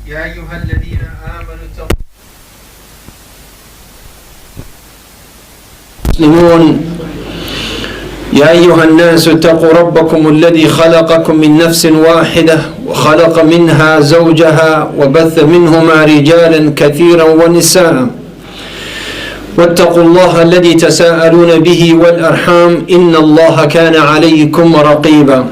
يا أيها الذين آمنوا اتقوا المسلمون. يا أيها الناس اتقوا ربكم الذي خلقكم من نفس واحدة وخلق منها زوجها وبث منهما رجالا كثيرا ونساء، واتقوا الله الذي تساءلون به والأرحام إن الله كان عليكم رقيبا.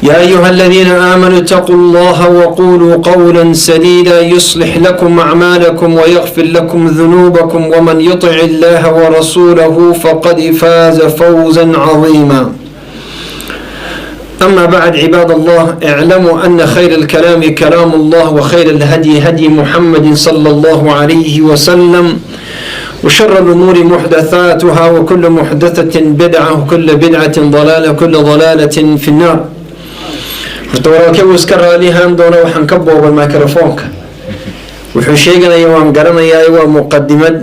يا أيها الذين آمنوا اتقوا الله وقولوا قولا سديدا يصلح لكم أعمالكم ويغفر لكم ذنوبكم، ومن يطع الله ورسوله فقد فاز فوزا عظيما. أما بعد، عباد الله، اعلموا أن خير الكلام كلام الله، وخير الهدي هدي محمد صلى الله عليه وسلم، وشر الأمور محدثاتها، وكل محدثة بدعة، وكل بدعة ضلالة، وكل ضلالة في النار. Horta walaalkay wuu iska raalihaan doona. Waxaan ka boobay microfoonka. Wuxuu sheeganaya waan garanayaa, waa muqadimad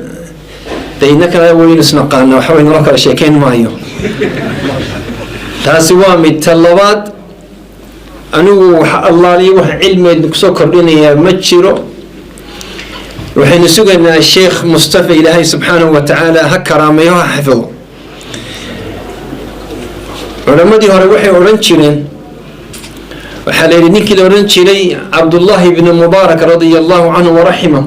de inakana waynu isnaqaana, waxba inoo kala sheekeyn maayo. Taasi waa mid. Ta labaad, anigu wax allaaliyo wax cilmigeed kusoo kordhinayaa ma jiro. Waxaynu sugaynaa Sheekh Mustafa. Ilaahay subxaanahu wa tacaala ha karaameeyo, ha xafido. Culammadii hore waxay odhan jireen, waxaa la yidhi ninkii la odhan jiray Cabdullaahi ibni Mubaarak radia allahu canhu waraxima,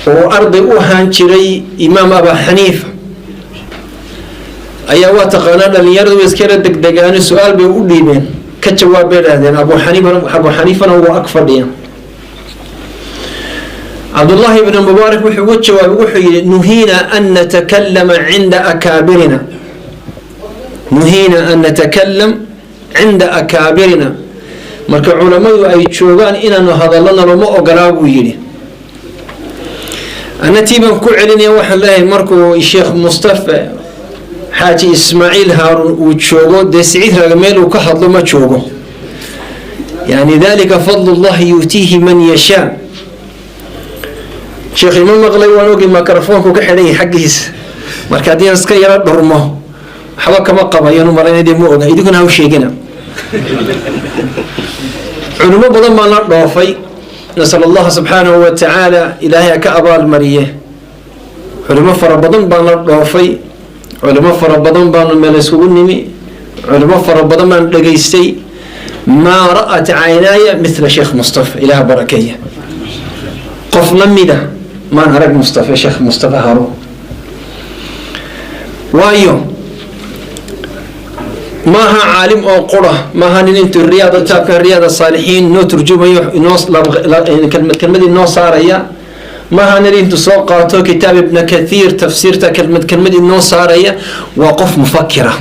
oo arday u ahaan jiray Imaam Aba Xaniifa, ayaa, waa taqaanaa dhalinyaradu way iskala degdegaano, su-aal bay u dhiibeen, ka jawaab bay dhahdeen. Abu Xaniifa, Abu Xaniifana waa ag fadhiya. Cabdullaahi ibni Mubaarak wuxuu uga jawaabay, wuxuu yidhi: "Nuhiina an natakallama cinda akaabirina, nuhiina an natakalam cinda akaabirina." Marka culammadu ay joogaan inaanu hadallana loma ogolaa, buu yidhi. Ana tii baan ku celinaya. Waxaan leeyahay, markuu Sheekh Mustafa Xaaji Ismaaciil Haaruun uu joogo, dee Siciid Raga meel uu ka hadlo ma joogo. Yani dalika fadl ullahi yu'tiihi man yashaa. Sheekh ima maqlay, waan ogi, microfoonku ka xidhan yahay xaggiisa. Marka haddii aan iska yaro dhurmo, waxba kama qabayan u malaynay, dee ma oga, idinkuna ha u sheegina. Culimo badan baan la dhoofay, nasal allaha subxaanahu wa tacaala, Ilaahay ha ka abaalmariye. Culimo fara badan baan la dhoofay, culimo fara badan baanu meel iskugu nimi, culimo fara badan baan dhegaystay. Maa ra'at caynaaya mithla Sheekh Mustafa, Ilaah barakeeya. Qof la mida maan arag Mustafa, Sheekh Mustafa Haruun. Waayo, maaha caalim oo qura, maaha nin intuu riyaada, kitaabka Riyaad Saalixiin inoo turjumayo, inoo kelmad kelmad inoo saaraya, maaha nin intuu soo qaato kitaab Ibna Kathiir tafsiirta kelmad kelmad inoo saaraya. Waa qof mufakira.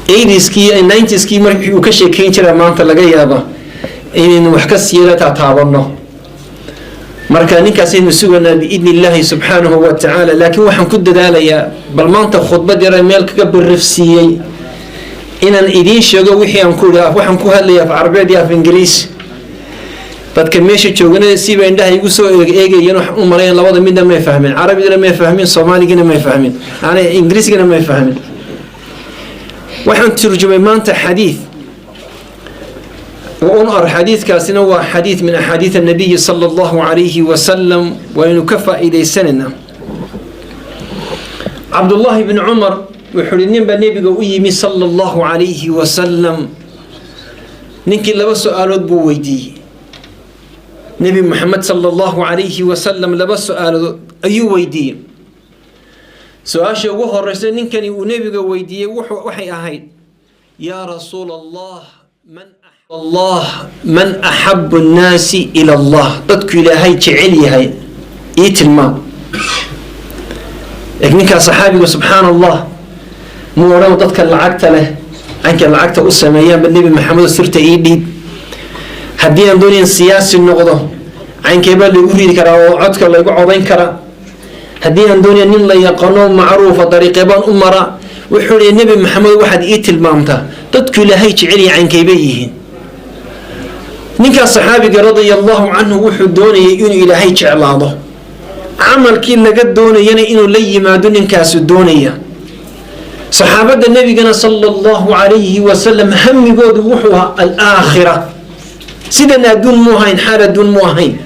80skii, 90skii markii uu ka sheekeyn jira, maanta laga yaaba inaynu wax ka siila taataabano. Marka ninkaasaynu suganaa biidni illaahi subxaanahu wa tacaala. Laakiin waxaan ku dadaalayaa bal maanta khudbad yara meel kaga birifsiiyey inaan idiin sheego wixii aan ku idhi. Waxaan ku hadlaya af Carabeed iyo af Ingiriis. Dadka meesha joogana siba indhaha igu soo eegayeen. Waxaan u malayn labada midna may fahmin, carabigana may fahmin, Soomaaligina may fahmin, yani Ingiriisigana may fahmin. Waxaan turjumay maanta xadiid ar xadiidkaasina waa xadiid min axaadiid الnabiyi sala allahu alayhi wasalam, waynu ka faa'iidaysanayna. Cabdullaahi bni Cumar wuxuu hi: nin baa nebiga u yimi sala allahu alayhi wasalam. Ninkii laba su-aalood buu weydiiyey Nebi Moxamed sala allahu alayhi wasalam. Laba su-aalood ayuu weydiiyey. Su-aasha ugu horeysa ninkani uu nebiga weydiiyey waxay ahayd: "Yaa rasuul Allah, man Allah, man axabu nnaasi ila Allah? Dadku Ilaahay jecel yahay ii tilmaam." Eeg ninkaa saxaabiga, subxaana Allah, muu odhan dadka lacagta leh, cankay lacagta u sameeyaanba Nebi Maxamedo sirta ii dhiib. Haddii aan doonayan siyaasi noqdo, caynkeebaa laygu ridi karaa oo codka laygu codayn karaa? Haddii aan doonaya nin la yaqaano macruufa, dariiqee baan u maraa? Wuxuu ihi: "Nebi Maxamed, waxaad ii tilmaamtaa dadku Ilaahay jecel yahay caynkeybay yihiin." Ninkaas saxaabiga radia allahu canhu wuxuu doonayay inuu Ilaahay jeclaado, camalkii laga doonayana inuu la yimaado ninkaasu doonaya. Saxaabadda Nebigana sala Allahu calayhi wasalam hamigoodu wuxuu ahaa alaakhira. Sidan adduun mu ahayn, xaal adduun mu ahayn.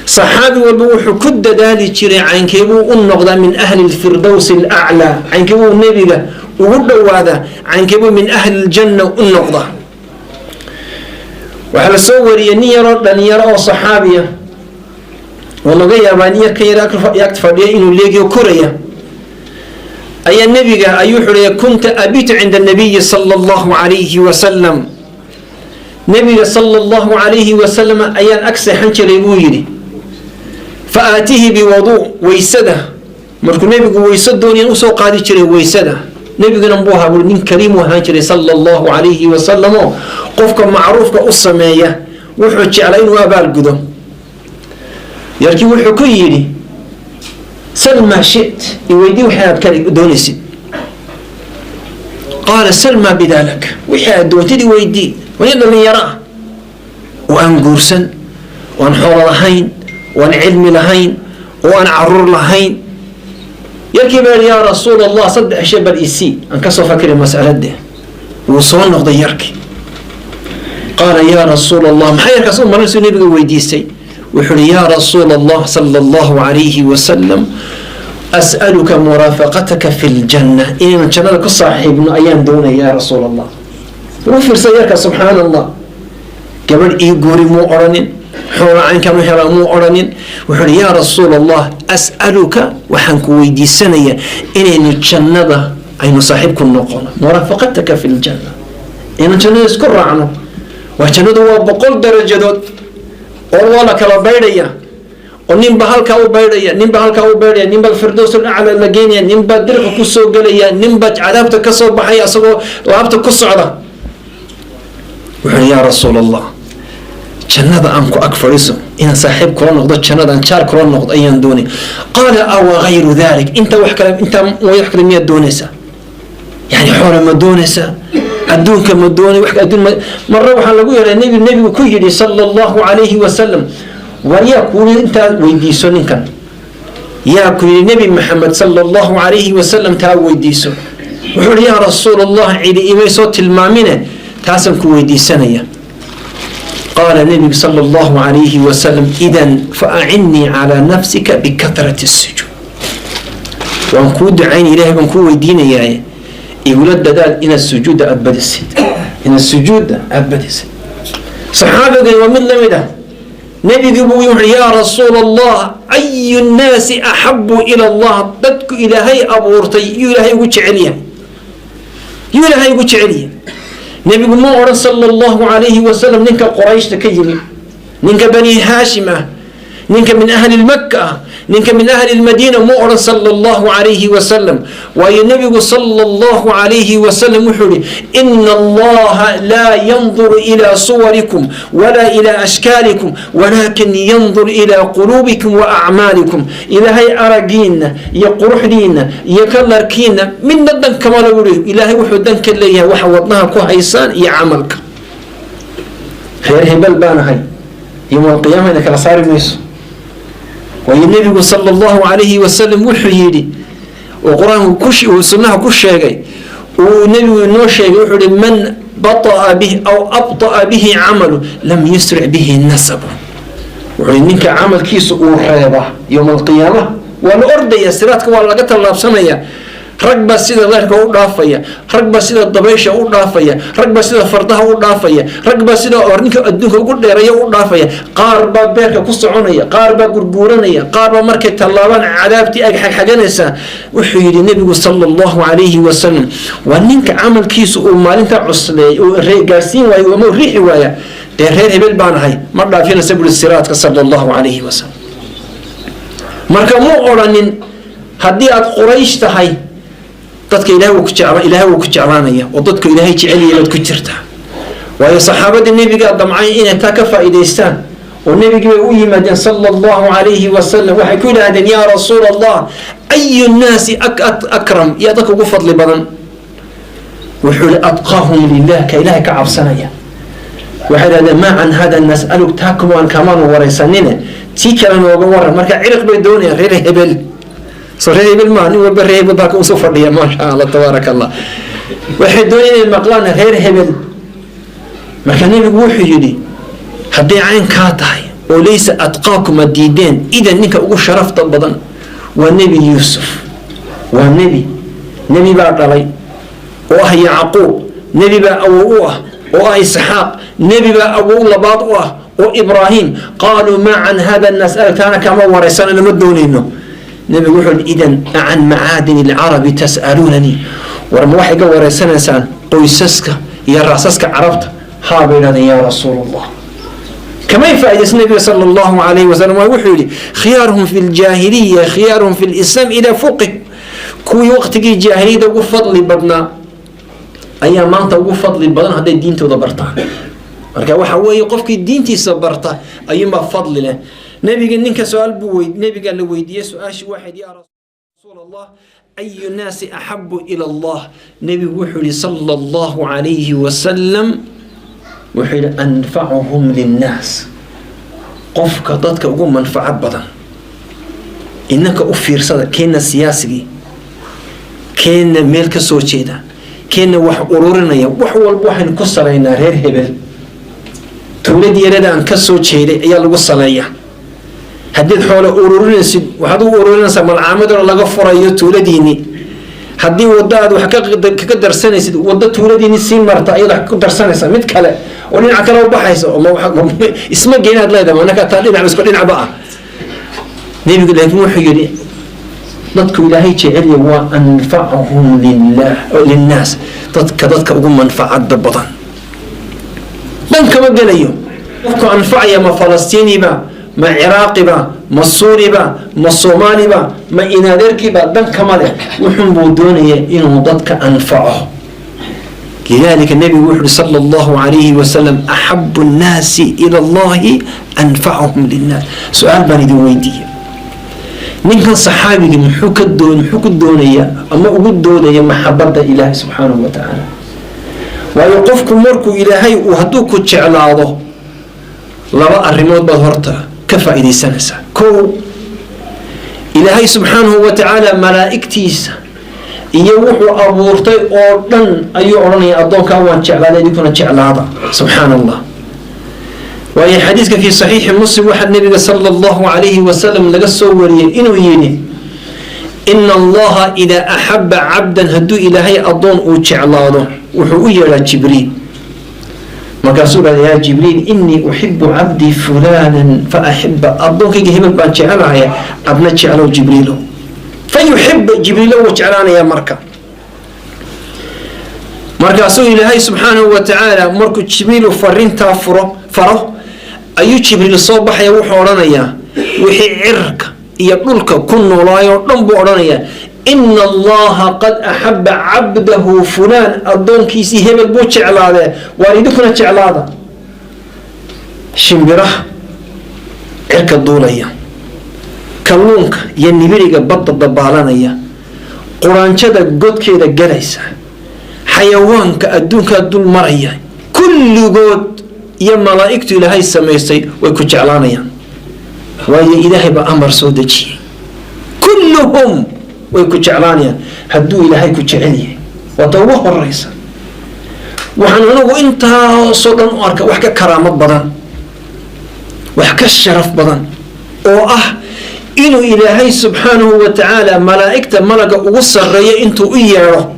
Saxaabi walba wuxuu ku dadaali jiray caynkeebuu u noqdaa min ahli lfirdowsi alaclaa, caynkeebuu Nebiga ugu dhowaadaa, caynkeebuu min ahli ljanna u noqdaa. Waxaa la soo wariyey nin yaroo dhalinyaro oo saxaabiya, oo laga yaabaa nin yar ka yar agt fadhiya inuu leegiyo koraya, ayaa Nebiga ayuu wuxuu leeya: "Kunta abitu cinda nabiyi sala Allahu calayhi wasalam." Nebiga sala Allahu calayhi wasalam ayaan ag seexan jiray, buu yidhi. "Fa aatihi biwuduu," weysada markuu Nebigu weyso doonayaan usoo qaadi jiray weysada. Nebiguna buu ahaa, bui, nin kariimuu ahaan jiray sala Allahu calayhi wasalam, oo qofka macruufka u sameeya wuxuu jeclaa inuu abaalgudo. Yarkii wuxuu ku yidhi: "Sal maa shit," iweydii wixii aad ka doonaysid. "Qaala: sal maa bidaa lak," wixii aad doontid iweydii. Waa nin dhalinyaro ah oo aan guursan, oo aan xoolo lahayn, oo aan cilmi lahayn, oo aan caruur lahayn. Yarkii baa yidhi: "Yaa Rasuul Allah, 3 shay bal isii, aan kasoo fakiray mas'alade." Wuu soo noqday yarkii. "Qaala: yaa Rasuul Allah." Maxaa yarkaas u marinaysu Nebiga weydiistay? Wuxuu uhi: "Yaa Rasuul Allah sala Allahu calayhi wasalam, as'aluka muraafaqataka fi ljanna," inaynu jannada ku saaxiibno ayaan doonaya, yaa Rasuul Allah. U fiirsa yarka, subxaan Allah. Gabadh ii guuri muu odhanin, xoola caynkan u helaa muu odhanin. Wuxuu uhi: "Yaa Rasuul Allah, as'aluka," waxaan ku weydiisanayaa inaynu jannada aynu saaxiib ku noqono, muraafaqataka fi ljanna, inaynu jannada isku raacno. Waa jannadu waa 100 darajadood oo waa la kala baydhaya, oo ninba halkaa u baydhaya, ninba halkaa u baydhaya, ninba firdows acla la geenaya, ninba dirqa kusoo gelaya, ninba cadaabta kasoo baxaya isagoo laabta ku socda. Wuxuu: "Yaa Rasuul Allah, jannada aan ku ag fadhiiso, inaan saaxiib kula noqdo, jannada aan jaar kula noqdo ayaan doonay." "Qaala: awa gayru dalik?" Inta wax kale, intaa wax kale miyaad doonaysaa? Yani xoola ma doonaysaa? Adduunka ma doonay? Wax adduun ma marra waxaa lagu yeeray nebigu ku yidhi sala Allahu calayhi wasalam: "War yaa ku yidhi intaad weydiiso ninkan? Yaa ku yidhi Nebi Maxamed sala Allahu calayhi wasalam taa weydiiso?" Wuxuu yihi: "Yaa Rasuul Allah, cidi imay soo tilmaamine, taasaan ku weydiisanaya." Qaala nebigu sala Allahu calayhi wasalam: "Idan fa acinnii calaa nafsika bikatrati sujuud." Waan kuu ducayn, Ilahay baan kuu weydiinayaa, igula dadaal inaad sujuudda aada badisid, inaad sujuudda aada badisid. Saxaabigani waa mid lamid ah. Nebigii buu wuxuu: "Yaa Rasuul Allah, ayu nnaasi axabu ila Allah?" Dadku Ilaahay abuurtay yuu Ilaahay ugu jecel yahay? Yuu Ilaahay ugu jecel yahay? Nebigu ma odhan sala Allahu calayhi wasalam ninka Qorayshta ka yimi, ninka Bani Haashim ah, ninka min ahli Lmaka ah, ninka min ahli Lmadiina, mu odhan sala Allahu calayhi wasalam. Waayo, nebigu sala Allahu calayhi wasalam wuxuu ihi: "Ina Allaha laa yanduru ilaa suwarikum walaa ilaa ashkaalikum, walaakin yandur ilaa quluubikum wa acmaalikum." Ilaahay aragiina iyo quruxdiina iyo kalarkiina midna dan kama lagu uri. Ilaahay wuxuu dan ka leeyahay waxa wadnaha ku haysaan iyo camalka. Reer hebel baanahay yowma alqiyaama ina kala saari mayso. Waayo, nebigu sala Allahu calayhi wasalam wuxuu yidhi, oo Qur-aanku ku sunnaha ku sheegay, uu nebigu inoo sheegay, wuxuu yihi: "Man bata'a bihi aw abta'a bihi camalu lam yusric bihi nasabu." Wuxuu yihi: ninka camalkiisa uu reeba yowma alqiyaama, waa la ordaya, siraadka waa laga tallaabsanaya. Rag baa sida leerka u dhaafaya, rag baa sida dabaysha u dhaafaya, rag baa sida fardaha u dhaafaya, rag baa sida ninka adduunka ugu dheeraya u dhaafaya, qaar baa beerka ku soconaya, qaar baa gurguuranaya, qaar baa markay tallaabaan cadaabtii ag xagxaganaysaa. Wuxuu yidhi nebigu sala Allahu calayhi wasalam: waa ninka camalkiisu uu maalinta cusleey uu gaarsiin waayo ama uu riixi waaya, dee reer hebel baan ahay ma dhaafinaysa, buri, siraadka sala Allahu calayhi wasalam. Marka mu odhanin haddii aad Quraysh tahay dadka Ilahay wuu ku jecla, Ilahay wuu ku jeclaanaya, oo dadku Ilaahay jecelyahay baad ku jirtaa. Waayo, saxaabadii nebigaa damcay inay taa ka faa'iidaystaan, oo nebigii bay u yimaadeen sala Allahu calayhi wasalam. Waxay ku yidhaahdeen: "Yaa Rasuul Allah, ayu nnaasi akram? Yaa dadka ugu fadli badan?" Wuxuu yihi: "Atqaahum lilah," ka Ilahay ka cabsanaya. Waxay idhahdeen: "Maa can hada nas'aluk," taa kuwaan kamaanu waraysanine, tii kale nooga waran. Marka ciriq bay doonayaan, reer hebel. Soo reer hebel maaha, nin walba reer hebel baa usoo fadhiya. Maasha Allah, tabaaraka Allah. Waxay doonayaan inay maqlaan reer hebel. Marka nebigu wuxuu yidhi, hadday caynkaa tahay oo laysa atqaakum ad diideen, idan ninka ugu sharafta badan waa Nebi Yuusuf. Waa nebi, nebi baa dhalay oo ah Yacquub, nebi baa awow u ah oo ah Isxaaq, nebi baa awow labaad u ah oo Ibraahim. Qaaluu maa can hada nas'alak, taana kama waraysana, lama doonayno. Nebigu wuxuu yidhi, idan acan macaadini alcarabi tas'aluunanii? War ma waxay ga wareysanaysaan qoysaska iyo raasaska Carabta? Haa, bay idhahdeen, yaa Rasuul Allah. Kamay faa'iidaysan nabiga sala Allahu calayhi wasalam. Waa wuxuu yidhi, khiyaaruhum fi ljaahiliya khiyaaruhum fi lislaam idaa fuqih. Kuwii waqtigii jaahiliyada ugu fadli badnaa ayaa maanta ugu fadli badan hadday diintooda bartaan. Marka waxa weeye, qofkii diintiisa barta ayuunbaa fadli leh. Nebiga ninka su-aal buu wey nebiga la weydiiyey. Su-aashii waxayd, yaa Rasuul Allah, ayu nnaasi axabu ila Allah? Nebigu wuxuu yihi sala Allahu calayhi wasalam, wuxuu yihi, anfacuhum linnaas, qofka dadka ugu manfacad badan. Innaka u fiirsada, keenna siyaasigii, keenna meel ka soo jeeda, keenna wax ururinaya, wax walba waxaynu ku salaynaa reer hebel. Tuuladii yarada aan ka soo jeeday ayaa lagu saleeya. Haddiid xoole ururinaysid, waxaad u ururinaysaa malcaamadoo laga furayo tuuladiini. Haddii waddo aad wax kaga darsanaysid, waddo tuuladiini sii marta ayaad wax ku darsanaysaa, mid kale oo dhinaca kale u baxaysa oo isma geenaad leedahay manaka taa dhinac isku dhinacba ah. Nebigu laakiin wuxuu yidhi, dadku Ilaahay jecelya waa anfacuhum lilah linnaas, dadka ugu manfacada badan. Dhan kama gelayo qofku anfacaya, ma Falastiiniba, ma Ciraaqiba, ma Suuriba, ma Soomaaliba, ma inadeerkiiba, dan kama leh. Wuxun buu doonaya inuu dadka anfaco. Lidalika nebigu wuxu uhi sala Allahu calayhi wasalam, axabu nnaasi ila Allahi anfacuhum linnaas. Su-aal baan idin weydiiyey, ninkan saxaabigii muxuu ku doonaya ama ugu doodaya maxabadda Ilaahay subxaanahu wa tacaala? Waayo, qofku markuu Ilaahay uu hadduu ku jeclaado, laba arrimood baad horta ka faa'iidaysanaysaa. Kow, Ilaahay subxaanahu wa tacaala malaa'igtiisa iyo wuxuu abuurtay oo dhan ayuu odhanaya, addoonkaa waan jeclaaday, idinkuna jeclaada. Subxaana Allah. Waayo, xadiiska fi saxiixi Muslim waxaa nabiga sala Allahu calayhi wasalam laga soo wariyey inuu yidhi, ina Allaha idaa axaba cabdan, hadduu Ilaahay addoon uu jeclaado, wuxuu u yeedhaa Jibriil. Markaasuu dhahda, yaa Jibriil, inii uxibu cabdii fulanan fa axiba, addoonkayga hebel baan jecelahaya, adna jeclow Jibriilo. Fa yuxib, Jibriilo wuu jeclaanaya. Markaasuu Ilaahay subxaanahu wa tacaala markuu Jibriilu farintaa furo faro ayuu Jibriil soo baxaya. Wuxuu odhanayaa, wixii cirka iyo dhulka ku noolaayoo dhan buu odhanayaa, ina Allaha qad axaba cabdahu fulaan, addoonkiisii hebel buu jeclaadee, waar idinkuna jeclaada. Shimbiraha cirka duulaya, kalluunka iyo nibiriga badda dabaalanaya, quraanjada godkeeda galaysa, xayawaanka adduunkaa dul maraya, kulligood iyo malaa'igtu Ilaahay samaystay way ku jeclaanayaan. Waayo, Ilaahay baa amar soo dejiyey. Kulluhum way ku jeclaanayaan hadduu Ilaahay ku jecel yahay. Waata ugu horeysa. Waxaan anigu intaasoo dhan u arka wax ka karaamad badan, wax ka sharaf badan, oo ah inuu Ilaahay subxaanahu wa tacaala malaa'igta malaga ugu sarreeyo intuu u yeedho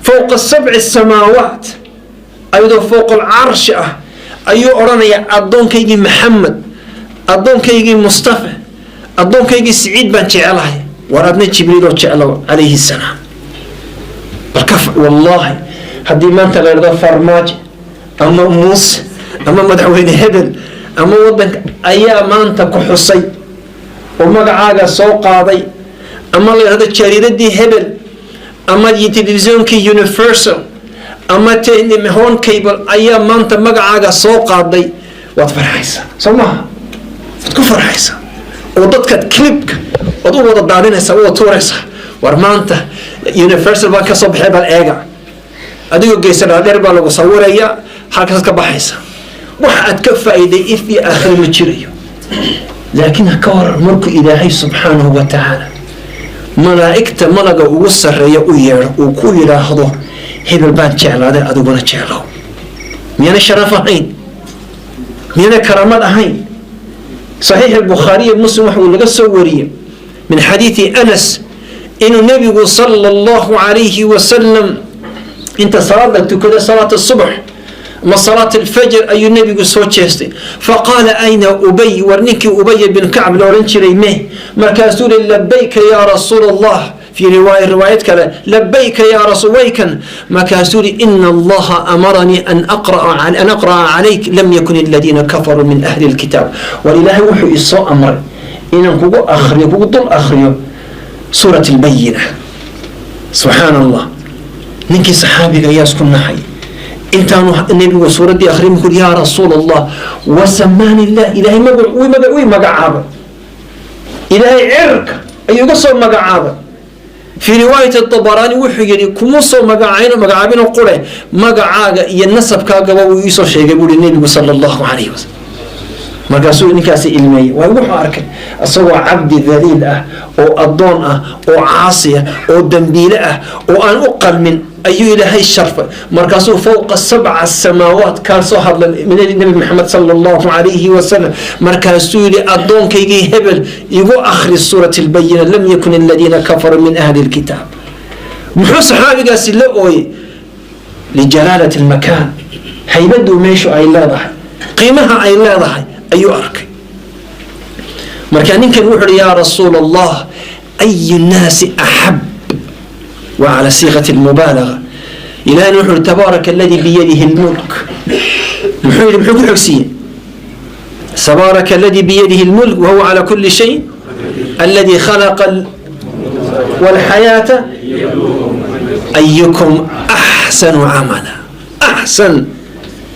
fowqa sabci samaawaat, ayadoo fowqa alcarshi ah, ayuu odhanayaa, addoonkaygii Maxamed, addoonkaygii Mustafa, addoonkaygii Siciid baan jecelahay, war adna Jibriiloo jeclow, calayhi salaam. Balka wallaahi, haddii maanta la idhahdo Farmaajo ama Muuse ama madaxweyne hebel ama wadanka ayaa maanta ku xusay oo magacaaga soo qaaday, ama la yidhahdo jariiradii hebel ama telefisyonkii Universal ama Horn Cable ayaa maanta magacaaga soo qaaday, waad farxaysaa, soo maha? Waad ku farxaysaa oo dadkaad clipka waad u wada daadinaysaa, wada tuuraysaa, war maanta Universal baan kasoo baxay, bal eega. Adigoo geysa dhaadheer baa lagu sawiraya, halkaasaad ka baxaysa. Wax aad ka faa'iiday if iyo aakhira ma jirayo. Laakiin ha ka waran markuu Ilaahay subxaanahu wa tacaala Malaa'igta malaga ugu sarreeya u yeedho, uu ku yidhaahdo: "Hebel baan jeclaaday, adiguna jeclow." Miyana sharaf ahayn? Miyana karaamad ahayn? Saxiix Albukhaariya Muslim waxa uu laga soo wariyey min xadiidi Anas inuu Nebigu sala Allahu calayhi wasalam inta salaad la tukada, salaat subx ama salaat alfajr, ayuu Nebigu soo jeestay. Faqaala: "Ayna Ubay?" War ninkii Ubaya bin Kacb la odhan jiray meh? Markaasuu li: "Labayka yaa Rasuul Allah." Fii riwaaya, riwaayad kale: "Labayka yaa rasuul waykan." Markaasuu li: "Ina Allaha amaranii an aqra'a calayk 'lam yakun aladiina kafaruu min ahli lkitaab.'" War Ilaahay wuxuu isoo amray inaan kugu akhriyo, kugu dul akhriyo suurat Albayina. Subxaan Allah, ninkii saxaabiga ayaa isku naxay. Intaanu Nebigu suuraddii akhriyin ku: "Yaa Rasuul Allah, wasamaani illah." Ilaahay magac magacaabay, Ilaahay cirka ayuu iga soo magacaabay. Fii riwaayati Abaraani wuxuu yidhi: "Kuma soo magacayn, magacaabino qure, magacaaga iyo nasabkaagaba wuu iisoo sheegay," buuri Nebigu sala Allahu calayhi wasalam. Markaasuu ninkaasi ilmeeyey, waayo wuxuu arkay isagoo cabdi daliil ah oo addoon ah oo caasi ah oo dambiile ah oo aan u qalmin ayuu Ilaahay sharfay. Markaasuu fowqa sabca samaawaat kaa soo hadlay Nebi Maxamed sala Allahu calayhi wasalam. Markaasuu yihi: "Addoonkaygii hebel igu akhri suurat Albayina, lam yakun aladiina kafaruu min ahli lkitaab." Muxuu saxaabigaasi la ooyey? Lijalaalati almakaan, haybaduu meeshu ay leedahay, qiimaha ay leedahay ayuu arkay. Marka ninkan wuxu uhi: "Yaa Rasuul Allah, ayu nnaasi axab?" Waa cala siiqati lmubaalaga. Ilahina wuxu uhi: "Tabaaraka aladi biyadihi lmulk." Muxuu yihi? Muxuu ku xogsiiyey? "Tabaaraka aladi biyadihi lmulk wahuwa cala kuli shay aladi khalaqa walxayaata ayukum axsanu camala." Axsan.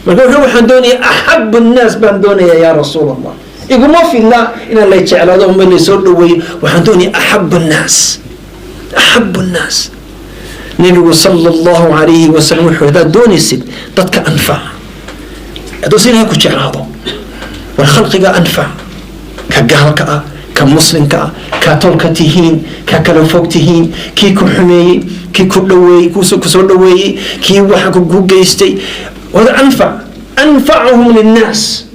Marka wuxuu: "Waxaan doonaya axabu nnaas baan doonaya, yaa Rasuul Allah. Iguma filla inaan lay jeclaado uma laysoo dhaweeyo, waxaan doonaya axabu nnaas, axabu nnaas." Nebigu sala Allahu calayhi wasalam wuxuu: "Hadaad doonaysid dadka anfaca, hadduu si Ilahay ku jeclaado, war khalqiga anfac, ka gaalka ah, ka muslimka ah, ka tolka tihiin, ka kala fog tihiin, kii ku xumeeyey, kii ku dhaweeyey, kusoo dhaweeyey, kii waxa ku geystay, wada anfac, anfacuhum linnaas."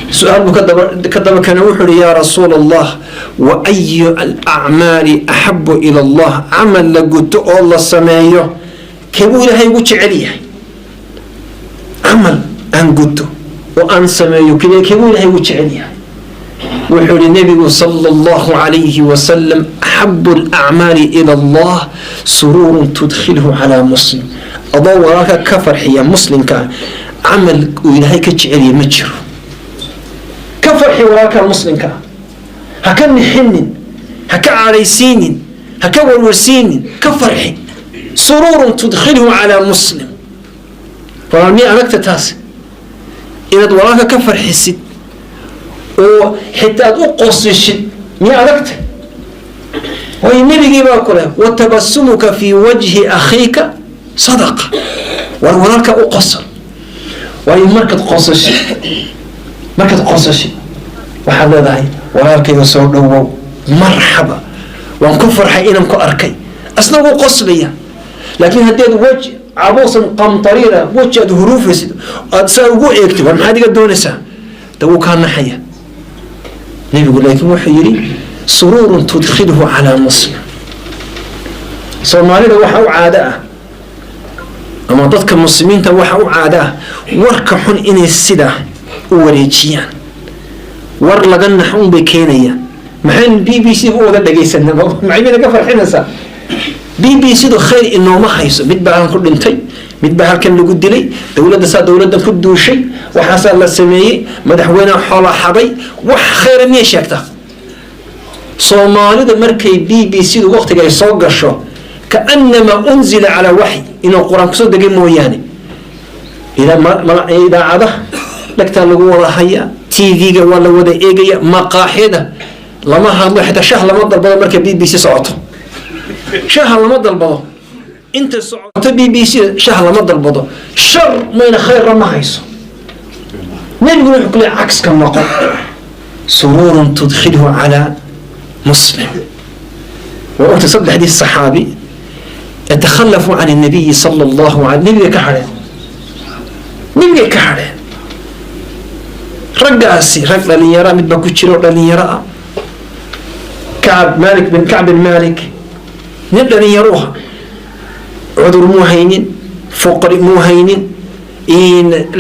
Su-aal buu ka daba keena. Wuxuu uhi: "Yaa Rasuul Allah, wa ayu alacmaali axabu ila Allah?" Camal la guto oo la sameeyo keebuu Ilaahay ugu jecel yahay? Camal aan guto oo aan sameeyo keebuu Ilahay ugu jecel yahay? Wuxuu ihi Nebigu sala Allahu calayhi wasalam: "Axabu alacmaali ila Allah suruurun tudkhilhu calaa muslim." Adoo walaalka ka farxiya muslimka, camal uu Ilaahay ka jecelyahay ma jiro. Ka farxi walaalka muslimka, ha ka nixinin, ha ka cadhaysiinin, ha ka warwarsiinin, ka farxi. Suruurun tudkhilhu calaa muslim. Walaal, miya adagta taas inaad walaalka ka farxisid oo xitaa aad u qosishid? Miya adagta? Waayo nebigii baa ku leh: "Watabasumuka fii wajhi akhiika sadaqa." War walaalka u qosol, waayo markaad qosashid waxaad leedahay: "Walaalkayga, soo dhowow, marxaba, waan ku farxay inaan ku arkay." Asna wuu qoslaya. Laakiin haddaad wej cabuusan qamtariira, weji aad huruufaysid, aad saa ugu eegtid: "War maxaad iga doonaysaa?" Da wuu kaa naxaya. Nebigu laakiin wuxuu yidhi: "Suruurun tudkhilhu calaa muslim." Soomaalida waxa u caado ah, ama dadka muslimiinta waxa u caado ah, warka xun inay sidaa u wareejiyaan. War laga nax un bay keenayaan. Maxaynu BBC u wada dhegaysanaa? Maxay bayna ka farxinaysaa BBC du? Khayr inooma hayso. Mid baa halkan ku dhintay, mid baa halkan lagu dilay, dowladda saa dowladdan ku duushay, waxaasaa la sameeyey, madaxweyneha xoola xaday. Wax khayra miyay sheegtaa? Soomaalida markay BBC du waqtiga ay soo gasho, kaanama unzila calaa waxy, inuu Qur-aan kusoo degay mooyaane. Idaacadaha dhegtaa lagu wada hayaa, TV-ga waa la wada eegaya, maqaaxida lama hadlo, xitaa shah lama dalbado markay BBC socoto. Shaha lama dalbado inta socoto BBC, shah lama dalbado. Shar mayna, khayrna ma hayso. Nebiguna wuxuu ku leey: cagska noqon, suruurun tudkhilhu calaa muslim. Waa ogta saddexdii saxaabi ee takhallafuu can الnabiyi sala allahu alay, nebiga ka hadheen, nebigay ka hadheen raggaasi. Rag dhalinyara mid baa ku jira oo dhalinyaro ah, Kacab Malik bin Kacb bin Malik, nin dhalinyaro ah, cudur muu haynin, fuqri muu haynin,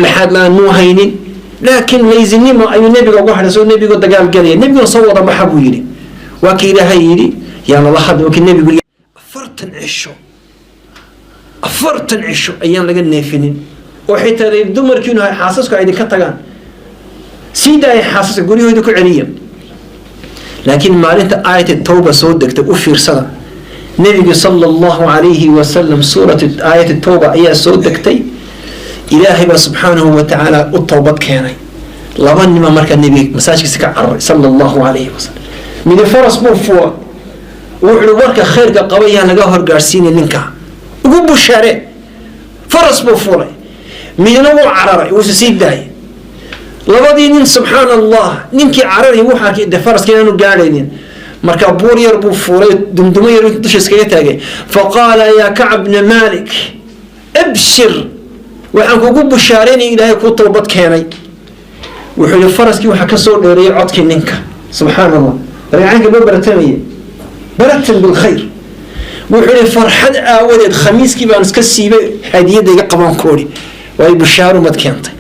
laxaad la-aan muu haynin, laakiin laysinimo ayuu nebiga uga hadhay. Soo nebigo dagaal galaya, nebiguna soo wada baxa buu yidhi. Waa kii Ilaahay yidhi yaa lala hadli, waa kii nebigu 40 cisho, 40 cisho ayaan laga neefinin, oo xitaa dumarkiinu xaasasku ay idinka tagaan, sii daaya xaasaska, guryahooda ku celiya. Laakiin maalinta aayat tawba soo degtay, u fiirsada, nebigu sala allahu calayhi wasalam suurat aayat tawba ayaa soo degtay. Ilaahay baa subxaanahu wa tacaala u towbad keenay. Laba nima markaa nebiga masaajkiisa ka cararay sala allahu calayhi wasalam. Midi faras buu fuuray, wuxuu uhi: "Warka khayrka qaba yaan laga horgaadhsiinay, ninka ugu bushaare." Faras buu fuulay. Midna wuu cararay, wuuse sii daayay. Labadii nin, subxaan Allah, ninkii cararay wuxuu arkay de faraska inaanu gaadhaynin. Marka buur yar buu fuulay, dumdumo yar intuu dusha iskaga taagay, faqaala: "Yaa Kacb bna Malik, abshir, waxaan kugu bushaaraynaya Ilaahay kuu towbad keenay." Wuxuu yihi faraskii waxaa kasoo dheereeyay codkii ninka. Subxaan Allah, dabeecaanka loo baratamaya, baratan bilkhayr. Wuxuu yihi: "Farxad aawadeed khamiiskii baan iska siibay, hadiyadda iga qaban koori waayo bushaaru mad keentay."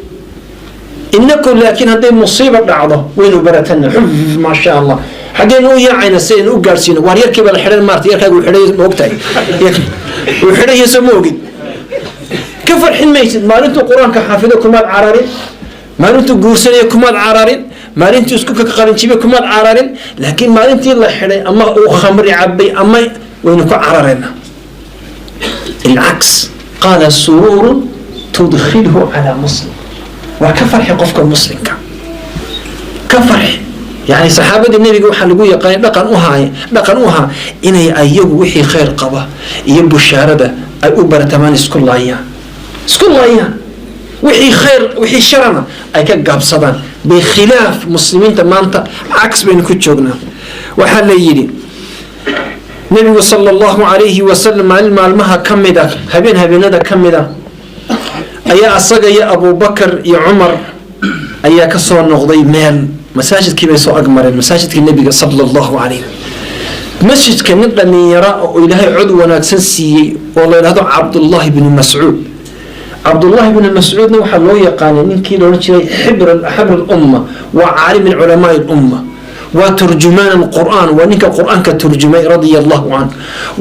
Inaku laakiin hadday musiiba dhacdo waynu baratana, xuf, maasha Allah, xaggaynu u yaacayna si aynu u gaadhsiino? Waar yarkii baa la xidhan maarta, yarkaaga uu xidhay, ma ogtahay uu xidhan soo ma ogid? Ka farxin maysid. Maalintuu Qur-aanka xaafido kumaad cararin, maalintuu guursanaya kumaad cararin, maalintuu isku ka qalinjibay kumaad cararin, laakiin maalintii la xidhay ama uu khamri cabay ama waynu ku cararayna. العكس قال: سرور تدخله على مسلم. Waa ka farxi qofka muslimka, ka farxi. Yani saxaabadii nebiga waxaa lagu yaqaanay dhaqan u haay, dhaqan u ahaa inay ayagu wixii khayr qaba iyo bushaarada ay u baratamaan, isku laayaan, isku laayaan wixii khayr, wixii sharana ay ka gaabsadaan. Bikhilaaf muslimiinta maanta, caks baynu ku joognaa. Waxaa la yidhi nebigu sala allahu calayhi wasalam maalin maalmaha ka mid a, habeen habeenada ka mid a, ayaa asaga iyo Abubakar iyo Cumar ayaa kasoo noqday meel, masaajidkii bay soo agmareen, masaajidkii nebiga sala allahu calayh. Masjidka nin dhalinyara oo Ilaahay cod wanaagsan siiyey oo la yidhahdo Cabdullahi bnu Mascuud. Cabdullahi bnu Mascuudna waxaa loo yaqaanay ninkii la odhan jiray xibr alumma, waa caalim min culamaai lumma, waa turjumaan alqur'aan, waa ninka Qur'aanka turjumay, radia allahu canhu.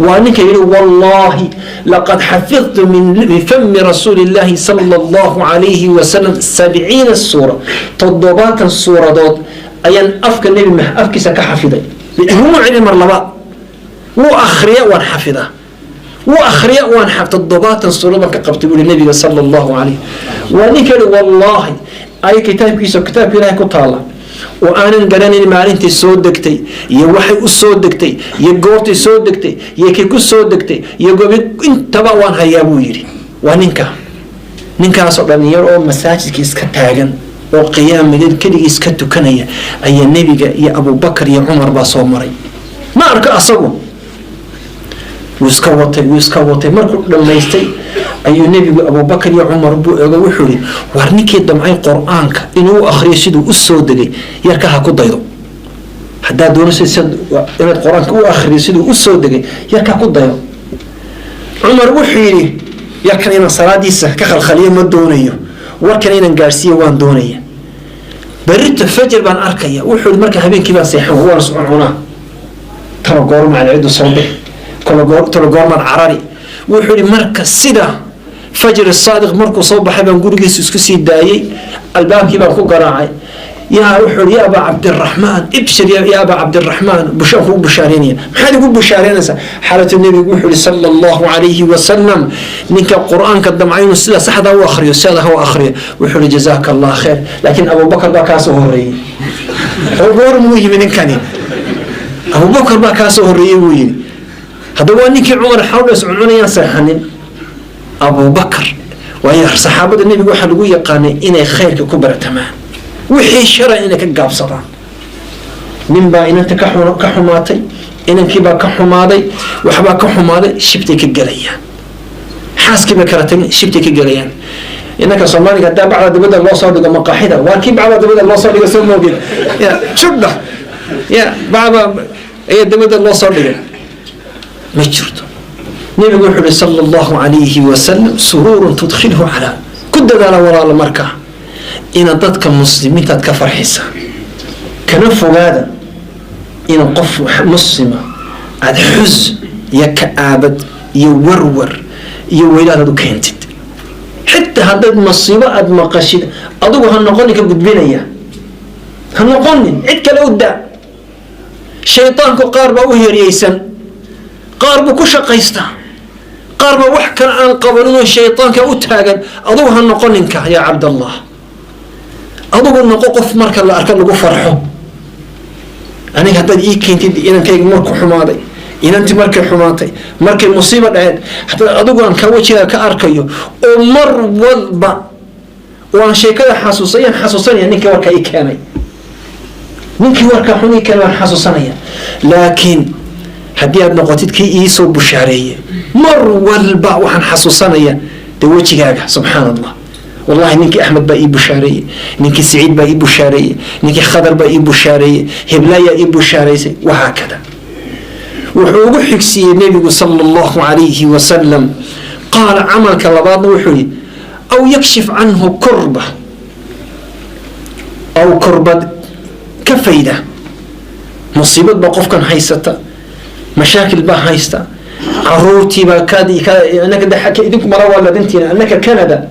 Waa ninka yihi: "Wallahi laqad xafidtu min fami rasuuli illahi sala allahu calayhi wasalam 70 suura." 70 suuradood ayaan afka Nebi afkiisa ka xafiday, iguma celin mar labaad. Wuu akhriya, waan xafidaa, wuu akhriya, waan 70 suurad baan ka qabtay, buuri nebiga sala allahu calayh. Waa ninka yihi: "Wallahi ay kitaabkiisa, kitaabka Ilahay ku taala oo aanan garanayn maalintii soo degtay iyo waxay u soo degtay iyo goortay soo degtay iyo kay ku soo degtay iyo goobi intaba waan hayaa," buu yidhi. Waa ninka, ninkaasoo dhalinyaro oo masaajidka iska taagan oo qiyaamileel keligii iska tukanaya ayaa nebiga iyo Abubakar iyo Cumar baa soo maray. Ma arko asagu, wuu iska watay, wuu iska watay. Markuu dhammaystay ayuu nebigu Abubakar iyo Cumar buu eego, wuxuu yihi: "War ninkii damcay Qur-aanka inuu u akhriyo siduu u soo degay, yarka ha ku daydo. Haddaad doonayso inaad Qur-aanka u akhriyo siduu u soo degay, yarkaa ku dayo." Cumar wuxuu yidhi: "Yarkan inaan salaadiisa ka khalkhaliyo ma doonayo, warkan inaan gaadhsiiyo waan doonaya. Berrito fajar baan arkaya." Wuxuu yihi: "Marka habeenkii baan seexan, waan iscuncunaa, talo goormaan ciddu soo bixi, talo goormaan carari." Wuxuu yihi: "Marka sida fajr saadiq markuu soo baxay baan gurigiisa isku sii daayey, albaabkii baan ku garaacay." Yaa wuxuu yihi: "Ya Abaa Cabdiraxmaan, ibshir, ya Abaa Cabdiraxmaan, bushaan kugu bushaareynaya." "Maxaad igu bushaareynaysaa?" Xaalatu nebigu wuxuu yihi sala allahu calayhi wasalam: "Ninka Qur-aanka damca inuu sida saxda u akhriyo, sida ha u akhriyo." Wuxuu yihi: "Jazaaka Allah khayr." Laakiin Abubakar baa kaasoo horeeyey. Oo goor muu yimi ninkani? Abubakar baa kaasoo horeeyey, buu yidhi. Haddaba waa ninkii Cumar xawdhas cuncunayaan seexanin, Abubakar. Waayo saxaabada nebiga waxaa lagu yaqaanay inay khayrka ku baratamaan, wixii sharay inay ka gaabsadaan. Nin baa inanta ka xumaatay. Inankiibaa ka xumaaday, waxbaa ka xumaaday, shibtay ka gelayaan. Xaaskiibay kala tagin, shibtay ka gelayaan. Inanka Soomaaliga haddaa bacda dibadda loo soo dhigo maqaaxida, waa kii bacda dibadda loo soo dhigo, soo moogin ya jubdha ya bacda ayaa dibadda loo soo dhigay, ma jirto. Nebigu wuxuu uhi sala Allahu calayhi wasalam: "Suruurun tudkhilhu calaa." Ku dadaala, walaalo, markaa inaad dadka muslimiintaad ka farxisa, kana fogaada in qof muslima aada xus iyo ka'aabad iyo warwar iyo weylaadaad u keentid. Xitaa haddaad masiibo aada maqashid, adigu ha noqonin ka gudbinaya, ha noqonin, cid kale u daa. Shaydaanku qaar baa u heriyeysan, qaar buu ku shaqaystaa, qaar baa wax kale aan qabaninoo shaydaanka u taagan. Adigu ha noqoninka, yaa Cabdallah. Adigu noqo qof marka la arko lagu farxo. Aniga haddaad ii keentid inankayga marku xumaaday, inantii markay xumaatay, markay musiiba dhaceed, haddaad adigu aan ka wejiga ka arkayo oo mar walba oo aan sheekada xasuusa, ayaan xasuusanaya ninkii warkaa ii keenay, ninkii warkaa xun ii keenay waan xasuusanaya. Laakiin haddii aad noqotid kii iisoo bushaareeye, mar walba waxaan xasuusanaya dee wejigaaga. Subxaan Allah, wallahi ninkii Axmed baa ii bushaareeyey, ninkii Siciid baa ii bushaareeyey, ninkii Khadar baa ii bushaareeyey, heblaayaa ii bushaaraysay, wahaakada. Wuxuu ugu xigsiiyey nebigu sala Allahu calayhi wasalam, qaala, camalka labaadna wuxuu yihi: "Aw yakshif canhu kurba", aw kurbad ka fayda. Musiibad baa qofkan haysata, mashaakil baa haysta, caruurtiibaa idinku mala waa ladintiina. Annaka Canada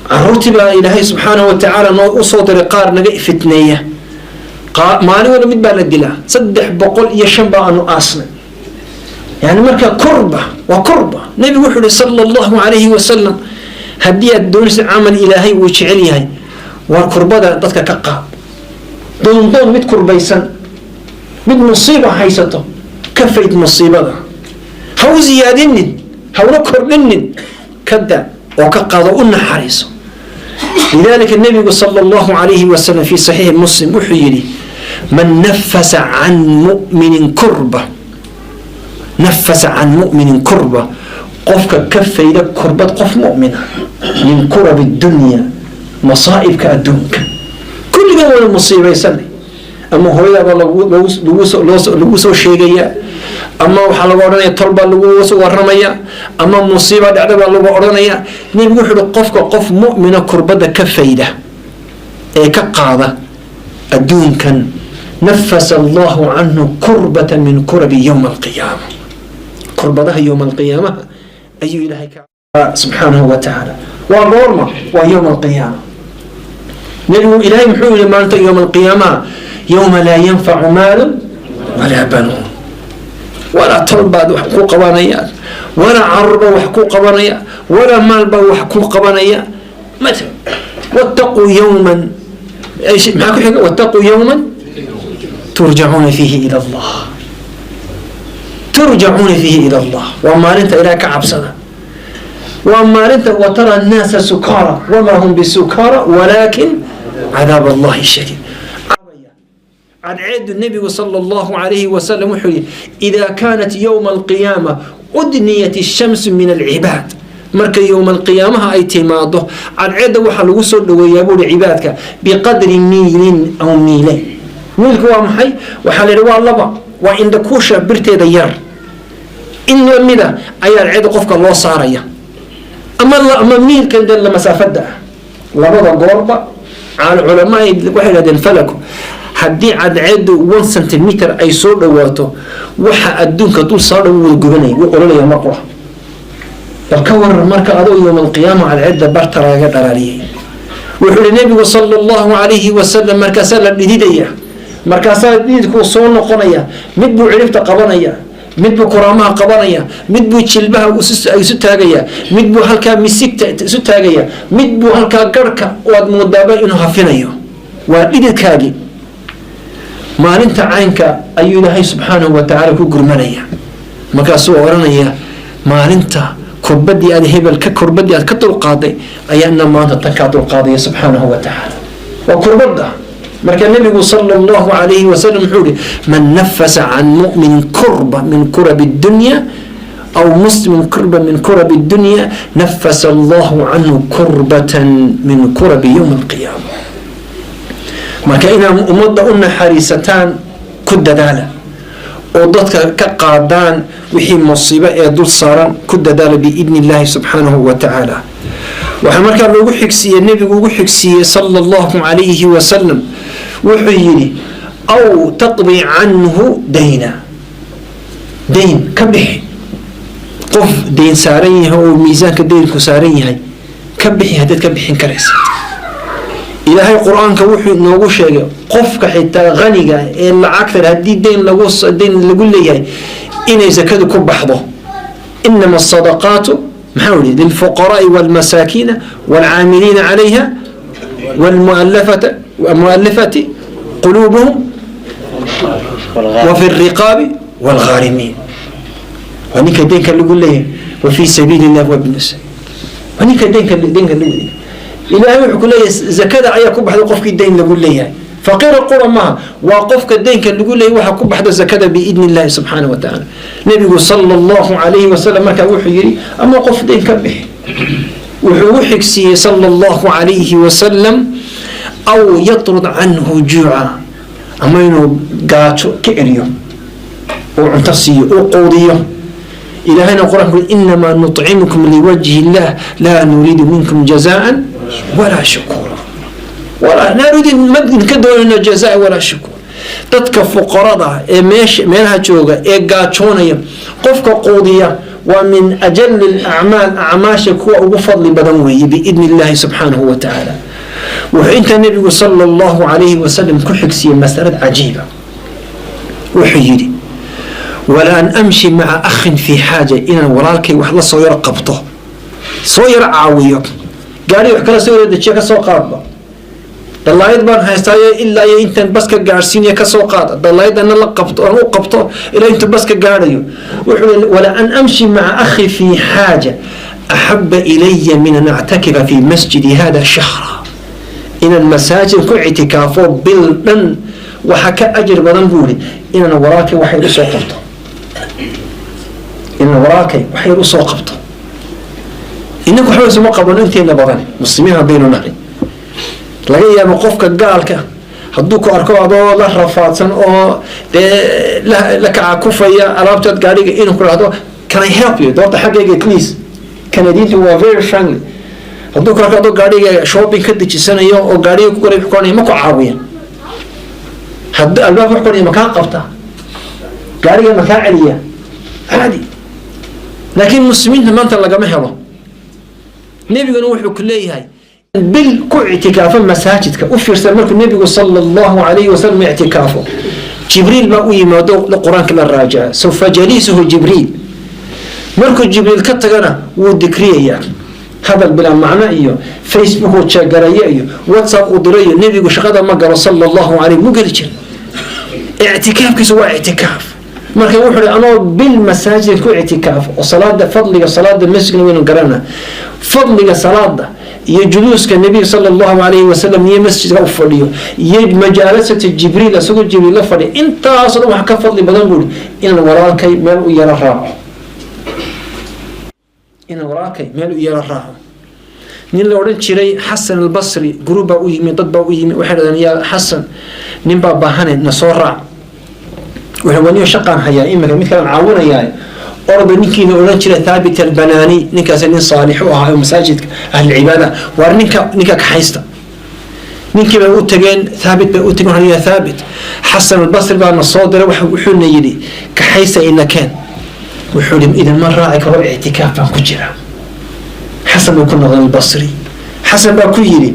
caruurtii baa Ilaahay subxaanahu watacaala noo usoo diray qaar naga fitneeya. Maalin walba mid baa la dilaa, 305 baa aanu aasnay. Yani marka kurba waa kurba. Nebigu wuxuu ihi sala Allahu calayhi wasalam: haddii aad doonaysa camal Ilaahay uu jecel yahay, waa kurbada dadka ka qaad. Doondoon mid kurbaysan, mid musiiba haysato, ka fayd musiibada. Ha u ziyaadinin, ha una kordhinin, ka da oo ka qaado, u naxariiso. Lidalika nebigu sala Allahu calayhi wasalam fi saxiixi Muslim wuxuu yidhi: "Man nafasa can muminin kurba, nafasa can muminin kurba", qofka ka fayda kurbad qof mumina, min kurabi dunya, masaa'ibka adduunka. Kulligan wada musiibaysanay, ama hooyadaabaa lagu soo sheegayaa, ama waxaa lagu odhanaya tol baa lagu soo waramaya, ama musiiba dhacda baa lagu odhanaya. Nebigu wuxu uhi: qofka qof mu'mina kurbadda ka fayda ee ka qaada adduunkan, nafasa Allahu canhu kurbata min kurabi yowma alqiyaama. Kurbadaha yowma alqiyaamaha ayuu Ilaahay ka subxaanahu wa tacaala. Waa goorma? Waa yowma alqiyaama. Nebigu, Ilaahay muxuu yihi maalinta yowma alqiyaamaha? Yowma laa yanfacu maalun walaa banuun. Walaa tol baad wax ku qabanayaan, walaa caruur baa wax ku qabanaya, walaa maal baa wax ku qabanaya. Maala, wattaquu yowman, maxaa ku xiga? Wattaquu yowman turjacuuna fiihi ila Allah, turjacuuna fiihi ila Allah. Waa maalinta Ilaah ka cabsada, waa maalinta watara annaasa sukaara wamaa hum bisukara walaakin cadaab Allahi shadiid. Cadceedu, nebigu sala Allahu calayhi wasalam wuxuu yihi: idaa kaanat yowma alqiyaama udniyat ishamsu min alcibaad. Marka yowma alqiyaamaha ay timaado, cadceedda waxaa lagu soo dhaweeyaa, buuri, cibaadka biqadri miilin aw miileyn. Miilku waa maxay? Waxaa la yidhi waa laba, waa indhakuusha birteeda yar in lamida ayaa cadceedda qofka loo saaraya, ama miilkan de masaafada ah. Labada goorba culamaa waxay yidhahdeen falaku, haddii cadceedu 1 centimeter ay soo dhawaato, waxa adduunka dul soo dhow wada gubanaya, wuu ololaya mar qura. Bal ka waran marka adoo yowma alqiyaama cadceedda barta lagaga dhalaaliyay? Wuxuu yihi nebigu sala Allahu calayhi wasalam: markaasaa la dhididaya, markaasaa dhididkuu soo noqonaya. Mid buu ciribta qabanaya, mid buu kuraamaha qabanaya, mid buu jilbaha isu taagaya, mid buu halkaa misigta isu taagaya, mid buu halkaa garhka waad moodaaba inuu hafinayo. Waa dhididkaagii. Maalinta caynka ayuu Ilaahay subxaanahu wa tacaala ku gurmanaya. Markaasuu odhanaya: maalinta kurbadii aad hebel ka kurbadii aad ka dulqaaday ayaa ina maanta tan kaa dulqaadaya, subxaanahu wa tacaala. Waa kurbadda. Marka Nebigu sala Allahu calayhi wasalam wuxuu yihi: "Man nafasa can mu'minin kurba min kurabi dunya aw muslimin kurba min kurabi dunya, nafasa Allahu canhu kurbatan min kurabi yowm alqiyaama." Marka inaad ummadda u naxariisataan ku dadaala, oo dadka ka qaadaan wixii musiibo ee dul saaran ku dadaala, biidni Illahi subxaanahu wa tacaala. Waxaa markaa loogu xigsiiyey, Nebigu ugu xigsiiyey sala Allahu calayhi wasalam, wuxuu yidhi: "Aw taqdi canhu dayna", dayn ka bixi. Qof dayn saaran yahay oo miisaanka daynku saaran yahay ka bixi haddaad ka bixin karaysa. Ilaahay Qur-aanka wuxuu inoogu sheegay qofka xitaa haniga ee lacagta, haddii dayn lagu leeyahay, inay zakadu ku baxdo. "Inama asadaqaatu", maxaa yihi, "lilfuqaraai walmasaakiina walcaamiliina calayha walmualafata mualafati quluubuhum wafi riqaabi walghaarimiin". Waa ninka deynka lagu leeyahay. Wa fi sabiili illah wabni sabiil. Waa ninka deynka lagu leeyahay. Ilaahay wuxuu ku leeyahay zakada ayaa ku baxda qofkii deyn lagu leeyahay. Faqiira qura maaha, waa qofka deynka lagu leeyahay waxa ku baxda zakada, biidni Illahi subxaana wa tacaala. Nebigu sala Allahu calayhi wasalam markaa wuxuu yidhi: ama qof deyn ka bixi. Wuxuu u xigsiiyey sala Allahu calayhi wasalam: "Aw yatrud canhu juuca", ama inuu gaajo ka eriyo, uu cunto siiyo, uu quudiyo. Ilaahayna Qur-aanku: "Inamaa nuطcimukum liwajhi illah, laa nuriidu minkum jazaan walaa shukuura." Walaa laa nuriid, ma idinka doonayno jazaa walaa shukuur. Dadka fuqarada ee meesha meelaha jooga ee gaajoonaya qofka quudiya waa min ajali alacmaal, acmaasha kuwa ugu fadli badan weeye, biidni Illahi subxaanahu wa tacaala. Wuxuu intaa Nebigu sala Allahu calayhi wasalam ku xigsiiyey masalad cajiiba. Wuxuu yidhi: "Wala an amshi maca akhin fii xaaja", inaan walaalkay wax la soo yaro qabto, soo yaro caawiyo, gaari wax kala soo yaro dejiyo, kasoo qaadba, dalaayad baan haystaayo, ilaa iyo intaan baska gaadhsiinaya kasoo qaad, dalaayadana la qabto, aan u qabto ilaa intuu baska gaadhayo. Wuxuu yidhi: "Wala an amshi maca akhi fii xaaja axaba ilaya min an actakifa fi masjidi hada shahra." Inaan masaajid ku ictikaafo bil dhan waxa ka ajir badan, buu yihi, inaan walaalkay wax yar usoo qabto, inaan walaalkay wax yar usoo qabto. Inaku waxba isuma qabano inteena badan, muslimiin haddaynu nahay. Laga yaabo qofka gaalka hadduu ku arko adoo la rafaadsan oo dee la kacakufaya alaabtaad gaadhiga, inuu ku dhahdo: "Can I help you?" Doorta xaggayga please. Canadiintu waa very friendly. Hadduu ku arko adoo gaadhiga shopping ka dejisanayo oo gaadhiga ku koray, wuxuu ma ku caawiya? Haddii albaabka wax konaya, ma kaa qabta gaadhiga, ma kaa celiya? Caadi. Laakiin muslimiinta maanta lagama helo. Nebiguna wuxuu ku leeyahay bil ku ictikaafo masaajidka. U fiirsan, markuu Nebigu sala Allahu calayhi wasalam ictikaafo, Jibriil baa u yimaado, Qur-aanka la raajaca. Sawfa jaliisuhu Jibriil. Markuu Jibriil ka tagana wuu dikriyayaa. Hadal bilaa macno iyo Facebook uu jeegarayo iyo WhatsApp uu dirayo Nebigu shaqada ma galo sala Allahu calayh, muu geli jira. Ictikaafkiisu waa ictikaaf. Marka wuxuu hi: anoo bil masaajid ku ictikaaf oo salaada, fadliga salaada masjidna waynu garana, fadliga salaada iyo juluuska Nebiga sala Allahu calayhi wasalam iyo masjidka u fadhiyo iyo majaalasata Jibriil, isagoo Jibriil la fadhiyo, intaasoo dhan waxa ka fadli badan, buu hi, inaan walaalkay meel u yaro raaco, inaan walaalkay meel u yaro raaco. Nin la odhan jiray Xasan Albasri, group baa u yimi, dad baa u yimi. Waxay dhahdeen: "Yaa Xasan, nin baa baahane, na soo raac." Wuxuu: "Waniyo shaqaan hayaa imika, mid kalan caawinayaa." Orda ninkiina odhan jiray Thaabit Albanaani, ninkaasi nin saalix u ahaa oo masaajidka ahlilcibaada. Waar ninka kaxaysta. Ninkii bay u tageen, Thaabit bay u tageen. Waxay: "Ya Thaabit, Xasan Albasri baa na soo diray, wuxuuna yidhi kaxaysta, ina keen." Wuxuu yidhi: "Idinma raaci karo, ictikaaf baan ku jiraa." Xasan buu ku noqday Albasri. Xasan baa ku yidhi: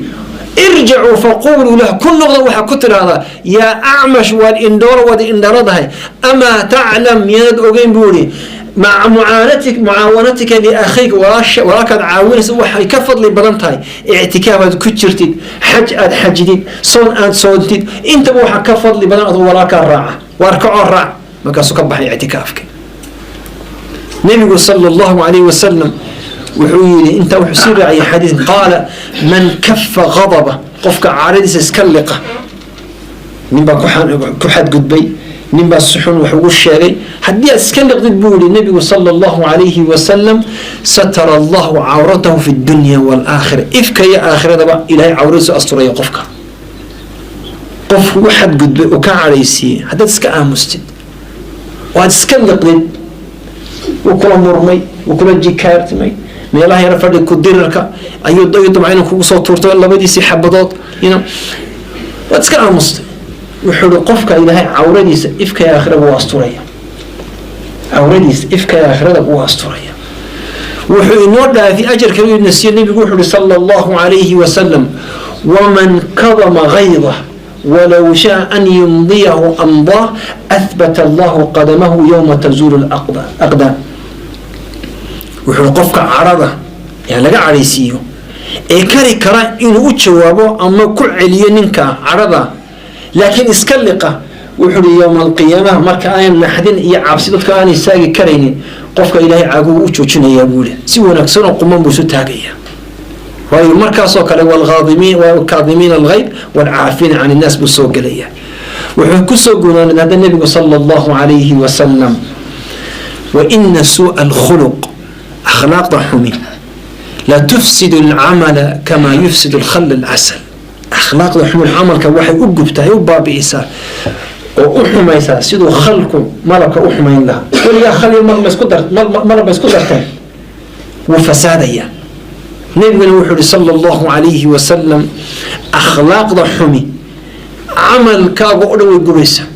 "Irjacuu faquluu lah", ku noqda, waxaa ku tidhaahdaa: "Yaa acmash, waad indhoolo, waad indhaladahay. Amaa taclam", miyaanad ogeyn, buu yihi, "maca mucaawanatika liakhayka", walaalkaad caawinaysa, waxay ka fadli badan tahay ictikaaf aad ku jirtid, xaj aad xajidid, soon aad soontid. Intaba waxaa ka fadli badan adoo walaalkaa raaca. Waar kacoo raac. Markaasuu ka baxay ictikaafka. Nebigu sala Allahu calayhi wasalam wuxuu yidhi, intaa wuxuu sii raaciyay xadiis: "Qaala: man kafa ghadaba", qofka caaradiisa iska liqa. Nin baa ku xadgudbay, nin baa si xun wax ugu sheegay, haddii aad iska liqdid, buu yihi Nebigu sala Allahu calayhi wasalam, satara Allahu cawratahu fi dunya waalaakhira. Ifka iyo aakhiradaba Ilahay cawradiisu asturaya. Qofka qof ugu xadgudbay oo ka cadhaysiiyey, haddaad iska aamustid oo aad iska liqdid, wuu kula murmay, wuu kula jikaartimay, meelaha yara fadhi ku dirirka ayuu dabca inuu kugu soo tuurto labadiisii xabadood, waad iska aamustay, wuxuu i qofka Ilaahay cawradiisa ifka aakhiraba wuu asturaya, cawradiisa ifka aakhirada wuu asturaya. Wuxuu inoo dhaafi ajarka ina siiye. Nebigu wuxuu uhi sala Allahu calayhi wasalam: "Waman kadama gaydah walow shaa an yumdiyahu amdaa, ahbata Allahu qadamahu yowma tazuulu aqdaam." Wuxuu qofka cadhada yani laga cadhaysiiyo ee kari kara inuu u jawaabo ama ku celiyo ninka cadhada, laakiin iska liqa, wuxuu uhi yowma alqiyaamaha, marka aanan naxdin iyo cabsi dadka aanay saagi karaynin, qofka Ilaahay caguhu u joojinayaa, buu yihi, si wanaagsan oo quman buu isu taagaya. Waayo, markaasoo kale waalkaadimiin waalkaadimiina alghayd waalcaafiina can innaas buu soo gelaya. Wuxuu kusoo gunaanay hadda Nebigu sala Allahu calayhi wasalam: "Wa ina suu'a alkhuluq", akhlaaqda xumi, "la tufsid alcamala kama yufsid alkhal alcasal". Akhlaaqda xumi camalka waxay u gubtahay, u baabi'isaa oo u xumaysaa siduu khalku malabka u xumayn lahaa. Weligaa khal iyo malab isku dar, malab ma isku darteen? Wuu fasaadayaa. Nebiguna wuxuu ihi sala Allahu calayhi wasalam, akhlaaqda xumi camalkaaga o dhan way gubaysaa.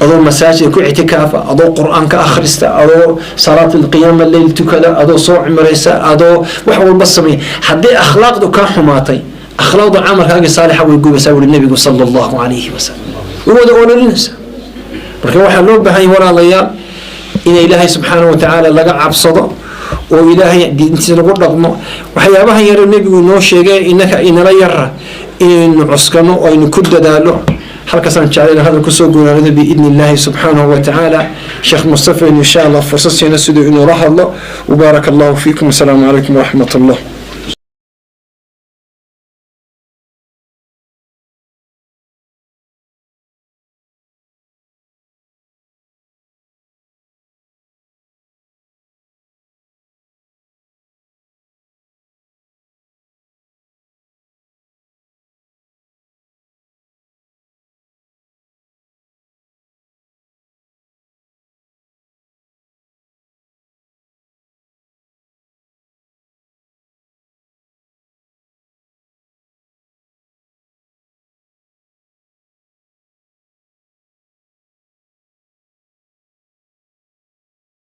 Adoo masaajidka ku ictikaafa, adoo Qur-aanka akhrista, adoo salaat alqiyaama leyl tukada, adoo soo cimraysa, adoo wax walba sameeya, haddii akhlaaqdu kaa xumaatay, akhlaaqdu camalkaagii saalixa way gubaysaa, wuri Nebigu sala Allahu calayhi wasalam, way wada ololinaysaa. Marka waxaa loo baahan yahay, walaalayaal, in Ilaahay subxaanahu watacaala laga cabsado oo Ilaahay diintiisa lagu dhaqmo. Waxyaabahan yaro Nebigu inoo sheegay inaka inala yara inaynu cuskano oo aynu ku dadaalo. Halkaasaan jeclayna hadal kusoo gunaanado biidni Illahi subxaanahu wa tacaala. Sheekh Mustafa in insha Allah fursad siina siduu inoola hadlo. Wabaaraka Allahu fiikum. Asalaamu calaykum waraxmat Allah.